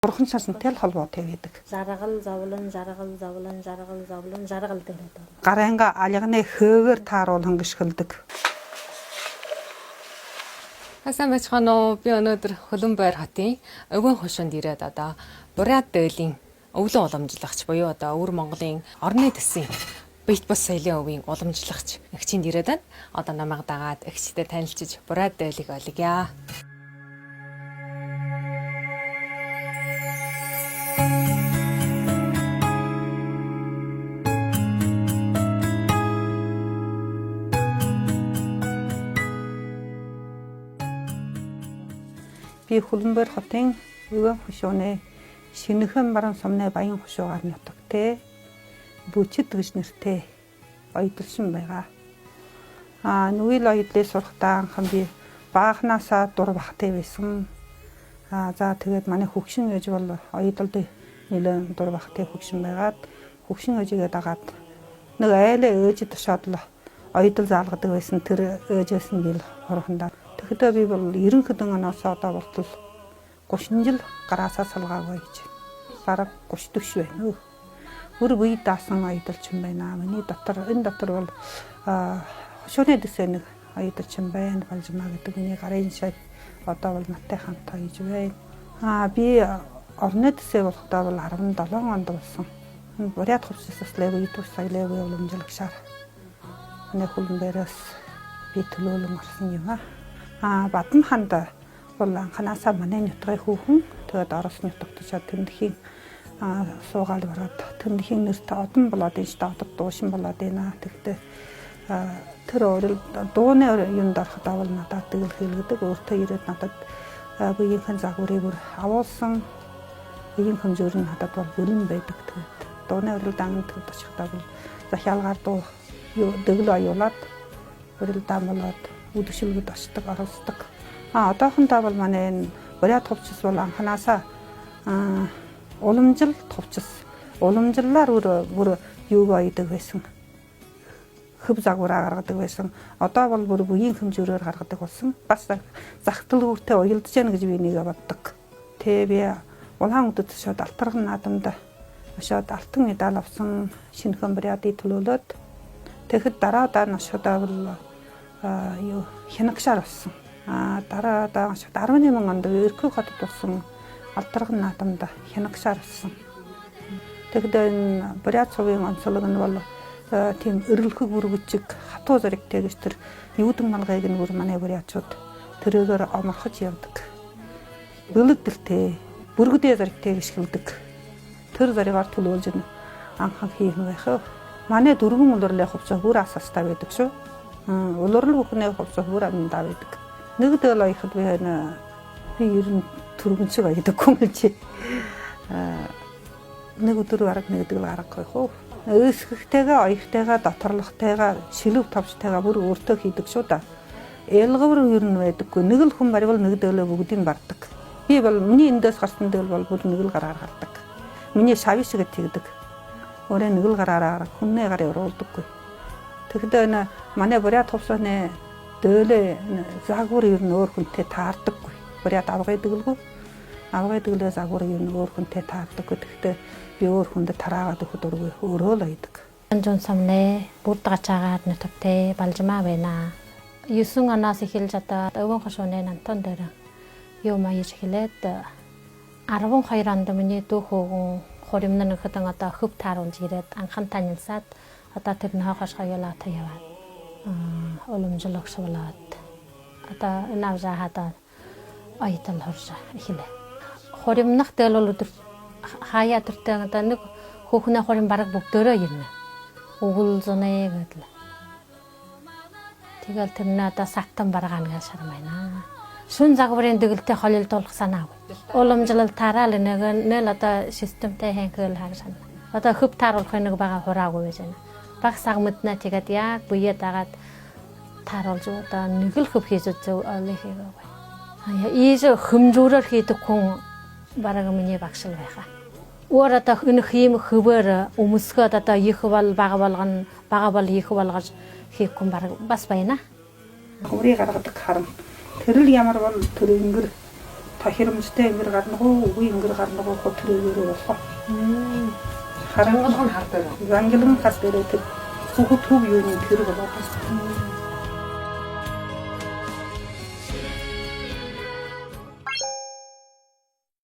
Бурхан шашинтай л холбоотой байдаг. Жаргал зовлон, жаргал зовлон, жаргал зовлон, жаргал дээрээ доо. Гараанга алганы хөөгээр тааруулан гიშгэлдэг. Сайн байцгаана уу? Би өнөөдөр Хөлөнбойр хотын Өвөн хошуунд ирээд одоо Бурят дээлийн өвлөн уламжлагч буюу одоо өвөр Монголын орны төсийн бит бус соёлын өвийн уламжлагч эгчинд ирээд байна. Одоо намайг дагаад эгчтэй танилцж Бурят дээлийг ойлгоё. Би Хөлөнбойр хотын Өвөн хошууны Шинэхэн баруун сумны Баян хошуугаар нутагтэй Бүчид гэж нэртэй оёдолшин байгаа. Нүгэл оёдлыг сурахдаа анхан би баахнаасаа дур бахтай байсан. За тэгээд манай хөгшин ээж бол оёдолд нэлээд дур бахтай хөгшин байгаад хөгшин ээжигээ дагаад нэг айлаа ээжид тушаад л оёдол заалгадаг байсан. Тэр ээжээс нь бил хурхандаа. Тэгэхдээ би бол 90 хэдэн оноос одоо болтол 30 жил гараасаа салгаагүй гэж. Бараг 30 40 байна. Бүр бие даасан оёдолчин байна. Миний дотор энэ дотор бол хошууны дэсээ нэг оёдолчин байна. Балжмаа гэдэг миний гарын шав одоо бол надтай хамт оёж байна. Би орны дэсээ болохдоо бол 17 онд болсон. Бурят хувцас лэв итус соёлын уламжлагчаар манай Хөлөнбойроос би төлөөлөн орсон юм аа. Бадан ханд бол анханасаа манай нутгийн хүүхэн тэгээд Орос нутагт очоод тэмдэхийн суугаал бараад тэмдэхийн нэрт одон болоод энэ ч одод дуушин болоод байна. Тэгэхдээ тэр урал дууны юунд ороход бол надад тэгэл хэлгэдэг. Өөртөө ирээд надад биеийнхэн загварыг бүр авуулсан биеийн хэмжүүр нь надад бол бэлэн байдаг. Тэгээд дууны уралдаанд очихдоо бол захиалгаар дуу дэглүү аюулаад уралдаан болоод үдшилгэд очдог, оролцдог. Одоохондоо бол манай энэ Бурят хувцас бол анханасаа уламжлалт хувцас. Уламжлалаар бүр юуг оёдог байсан. Хөв загвараа гаргадаг байсан. Одоо бол бүр буян хэмжүүрээр гаргадаг болсон. Бас загтал үүртэй уялдж яана гэж би нэгэ боддог. Тэ би улаан өдөд шууд алтарган наадамд шууд алтан медаль авсан Шинэхэн Бурятыг төлөөлөөд тэгэхэд дараа удаа нь шууд бол юу хянагшаар болсон. Дараа удаа шууд 18 онд Өркөө хотод болсон алтарган наадамд хянагшаар болсон. Тэгэхэд энэ Бурят цувын онцлог нь бол тийм өрөлхөг бүргэжиг хатуу зэрэгтэй гэж тэр юудэн малгайг нь бүр манай бурятчууд тэрөөр оморхож явдаг. Бэлэгдэлтэй, бүргэдээ зэрэгтэй гэж хэлдэг. Тэр зэрэгээр төлөөлж анхан хийх байх. Манай дөрвөн улирлын хувцас бүр асаастай байдаг шүү. Улирал бүхний хувцас бүр амдаа байдаг. Нэг дээл оёход би би ер нь түргэн шиг оёдоггүй юм чи. Нэг өдөр бараг нэг дээл гаргахгүй хөө. Өөсгөхтэйгээ, оёхтойгоо, доторлохтойгоо, шилэв товчтойгоо бүр өөртөө хийдэг шүү да. Ялгавар ер нь байдаггүй. Нэг л хүн баривал нэг дэглээ бүгдийг бардаг. Би бол миний эндээс гарсан дээл бол бүр нэг л гараар гардаг. Миний шавь шиг тэгдэг. Өөрөө нэг л гараараа хүнний гарын уруулдаггүй. Тэгэхдээ энэ манай Бурят хувцасны дээлээ загвар ер нь өөр хүнтэй таардаггүй. Бурят авгай дэглгүй. Авгай дэглээ загвар ер нь өөр хүнтэй таардаггүй. Тэгэхдээ би өөр хүндээ тараагаад өгөх дургүй өөрөө л ойдог. Жун сумны бүрд гачаагаад нутагтэй балжмаа байна. 9 оноос эхэлж одоо Өвөн хошууны нантон дээр юу маяж эхлээд 12 онд миний дүү хөөгөн хуримнан хэдэн одоо хөв тааруулж ирээд анхан танилцаад одоо тэр нөхөө хошго юулаа яваад уламжлагч болоод одоо энэ авжаа хадаа ойтол хоршоо эхлэв. Хуримнах дээл бол өдөр хаяа төртэй одоо нэг хөөхнөө хурим бараг бүгдөөрөө ирнэ. Өгөл зунэ гэдэл. Тэгэл тэрнээ одоо саттан баргаана гэж шармайна. Шүн загварын дэгэлтэй холилдуулах санаагүй. Уламжлал тараал нэг нэл одоо системтэй хэнхэл хаг санаа. Одоо хөв тааруулах нэг бага хураагүй байж байна. Баг саг мэднэ тэгээд яг буяа дагаад тааруулж одоо нэг л хөв хийж үзээ олон хийгээгүй. Ийж хөмжүүрээр хийдэг хүн бараг миний багш л байхаа. Өөр одоо энэ хийм хөвөр өмсгөөд одоо их бол бага болгоно, бага бол их болгож хийх хүн бараг бас байна. Хурийг гаргадаг харан. Тэр л ямар бол тэр өнгөр Тохиромжтой ингэр гарна уу, үгүй ингэр гарна уу тэрүүгээр болох. Харангал нь хар дээр. Зангилан хар дээр тэр зөвхөн төв юуны тэрэг болоод байна.